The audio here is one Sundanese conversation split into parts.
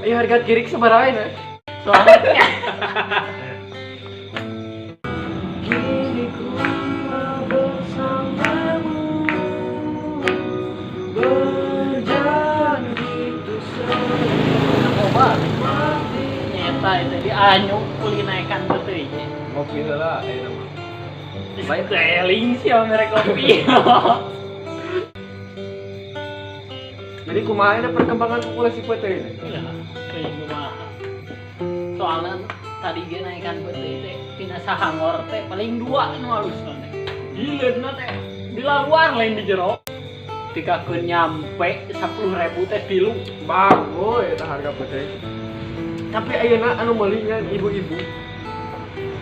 Ayo harga kirik sabaraha ya? Soalnya Kini ku bersamamu berjanji untuk obat nyata itu di anyu kuli naikan peuteuy. Ngopi heula ayeuna mah. Baik teling sih merek kopi. Jadi kumaha ini perkembangan populasi peuteuy ini? Ya, teuing kumaha. Soalnya tadi ge naikan peuteuy teh tina sahangor teh paling dua nu alusna teh. Hileudna teh di luar lain di jero. Tikakeun nyampe 10.000 teh tilu. Bagus eta harga peuteuy. Tapi ayeuna anu meuli nya ibu-ibu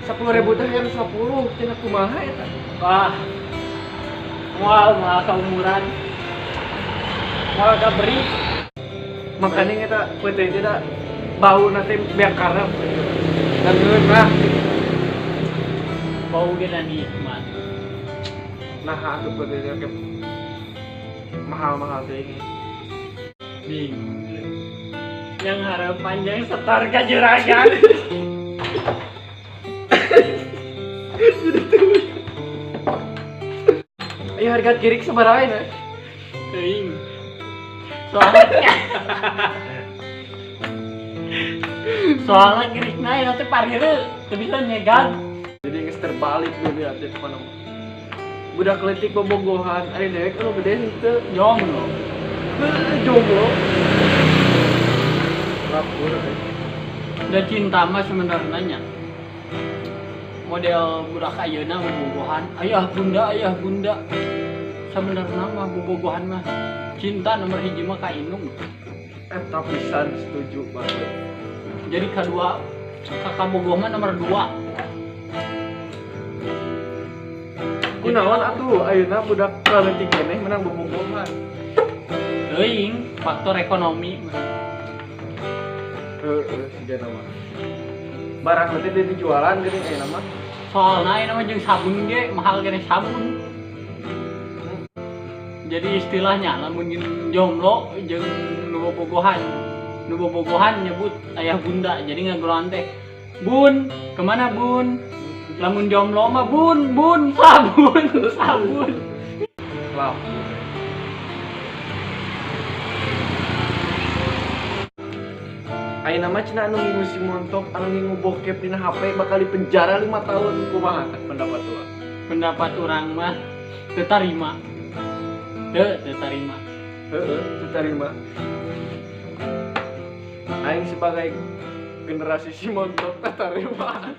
10.000 teh hayang 10 cenah kumaha eta? Wah. Moal moal kaumuran. Moal kaberi. Makanya eta peuteuy teh da bau na teh beak karep. Dan ngeunah. Bau ge da nikmat. Nah atuh peuteuy teh mahal-mahal teh ini. Bingung. Yang harapan yang setor ke juragan. Jadi tuh. Ayo harga kirik sabaraha ya? Teuing. Soalnya soalnya kirikna ya teh parire teu bisa nyegat. Jadi geus terbalik deui atuh pokona mah. Budak leutik bobogohan, ari dewek anu gede henteu. Jomblo. Heuh, jomblo. Lapur. Da cinta mah sebenarnya model budak ayeuna bobogohan, ayah bunda ayah bunda. Sebenarnya mah bobogohan mah cinta nomor hiji mah ka indung. Eta pisan setuju banget. Jadi kedua kakak bogoh mah nomor 2. Kunaon atuh ayeuna budak leutik keneh menang bobogohan. Teuing faktor ekonomi. Heeh, siga mah. Barang teh dijualan geuning ayeuna mah. Soalna ayeuna mah jeung sabun ge mahal keneh sabun. Jadi istilahnya lamun jomblo jeung nu bobogohan. Nu bobogohan nyebut ayah bunda. Jadi ngagoloan teh, "Bun, kemana Bun?" Lamun jomblo mah "Bun, bun, sabun, sabun." Lah. Ayeuna mah cenah anu ngingu si montok, anu ngingu bokep dina HP bakal dipenjara 5 tahun. Kumaha teh pendapat urang? Pendapat urang mah teu tarima. Teu tarima. Heeh, teu tarima. Aing sebagai generasi si montok teu tarima.